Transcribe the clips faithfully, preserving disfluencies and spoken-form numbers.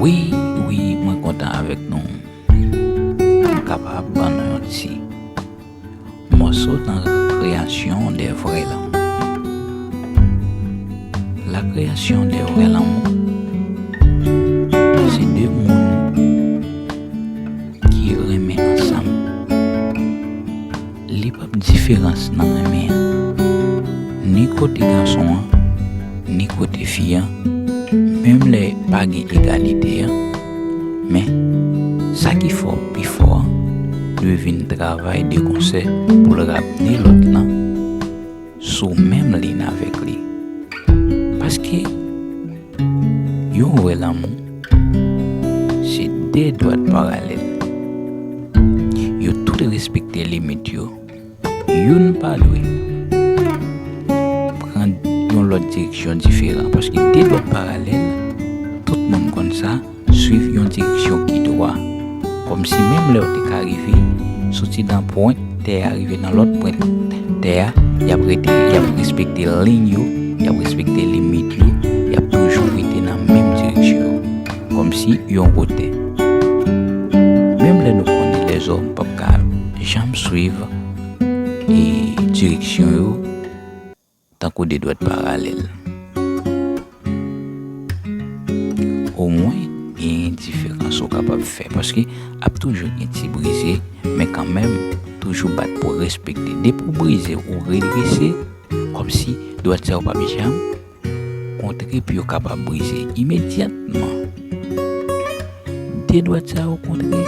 Wi, wi, mwen kontan avèk nou. M kapab ban nou yon ti mòso nan kreyasyon de vrè lanmou. La création de vrè lanmou, se de moun ki renmen ansanm. Li p ap diferans nan renmen an, ni kote gason an, ni kote fi an, menm lè pa gen egalite an. Men, sa ki fò pi fò an dwe vin travay de konsè pou l ramne lòt lan sou menm liy avèk li. Paske yon vrè lanmou, se de dwat paralèl. Yo tout respekte limit yo. Youn pa dwe pran yon lòt direksyon diferan. Paske de dwat paralèl, tout moun konn sa, swiv yon direksyon ki dwa. Kòmsi menm lè w te ka rive soti nan pwent tè a rive nan lòt pwent tè a, y ap rete, y ap respekte liy yo, y ap respekte limit yo, y ap toujou rete nan menm direksyon yo, kòmsi yon wotè. Menm lè nou konnen lèzòm p ap ka janm swiv e direksyon yo, tankou de dwat paralèl. Omwen, gen diferans ou kapab fè, paske ap toujou gen ti brize, men kanmenm, toujou bat pou respekte. Depi w brize, ou redrese, kòmsi dwat sa yo p ap janm kontre pou yo kapab brize imedyatman. De dwat sa yo kontre,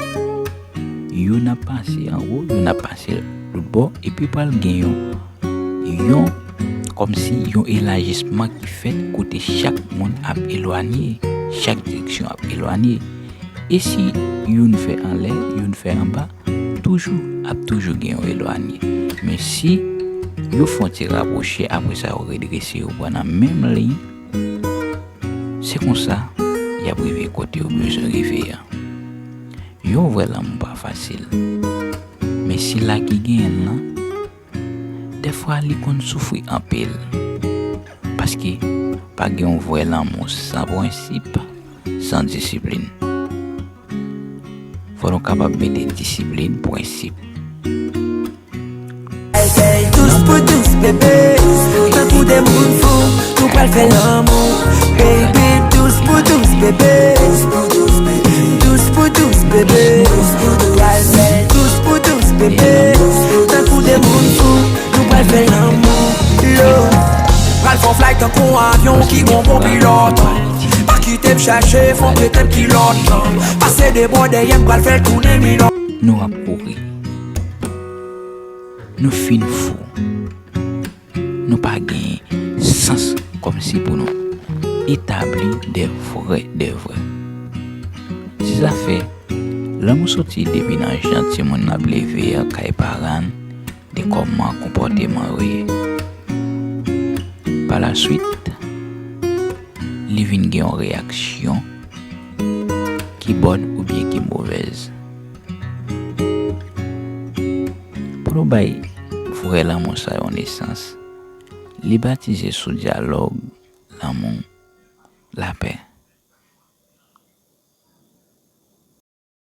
youn ap pase anwo, youn ap pase lòt bò, epi pral gen yon, yon, kòmsi yon elajisman ki fèt kote chak moun ap elwanye, chak direksyon ap elwanye. E si youn fè anlè, youn fè anba, toujou, ap toujou gen yon elwanye. Men si yo fè yon ti rapwoche, apre sa yo redrese, yo pran nan menm liy, se konsa y ap rive kote yo bezwen rive a. Yon vrè lanmou pa fasil. Men sila ki genyen l lan, dèfwa li konn soufri anpil. Paske pa gen yon vrè lanmou san prensip, san disiplin. Fò nou kapab mete disiplin, prensip. Ay, fè dous pou dous, bebe. Tankou de moun fou, nou pral fè lanmou. Baby, dous pou dous, bebe. Dous pou dous, bebe. Pral fè dous pou dous, bebe. Tankou de moun fou, nou pral fè lanmou. Lo. Pral fè w fly tankou yon avyon ki gon bon pilòt. Pa kite m chache, fò prete m kilòt. Pase de bò dèyè m, pral fè l tounen milòt. Nou ap kouri. Nou fin fou. Nou pa gen sans kòmsi pou nou etabli de vrè, de vrè. Se sa fè, lè m soti depi nan jan timoun ap leve a kay paran, de kòman konpòteman yo ye. Pa la swit, li vin gen yon reyaksyon ki bòn oubyen ki movèz. Pou nou bay vrè lanmou sa yo nesans, li batize sou dyalòg, lanmou, lapè.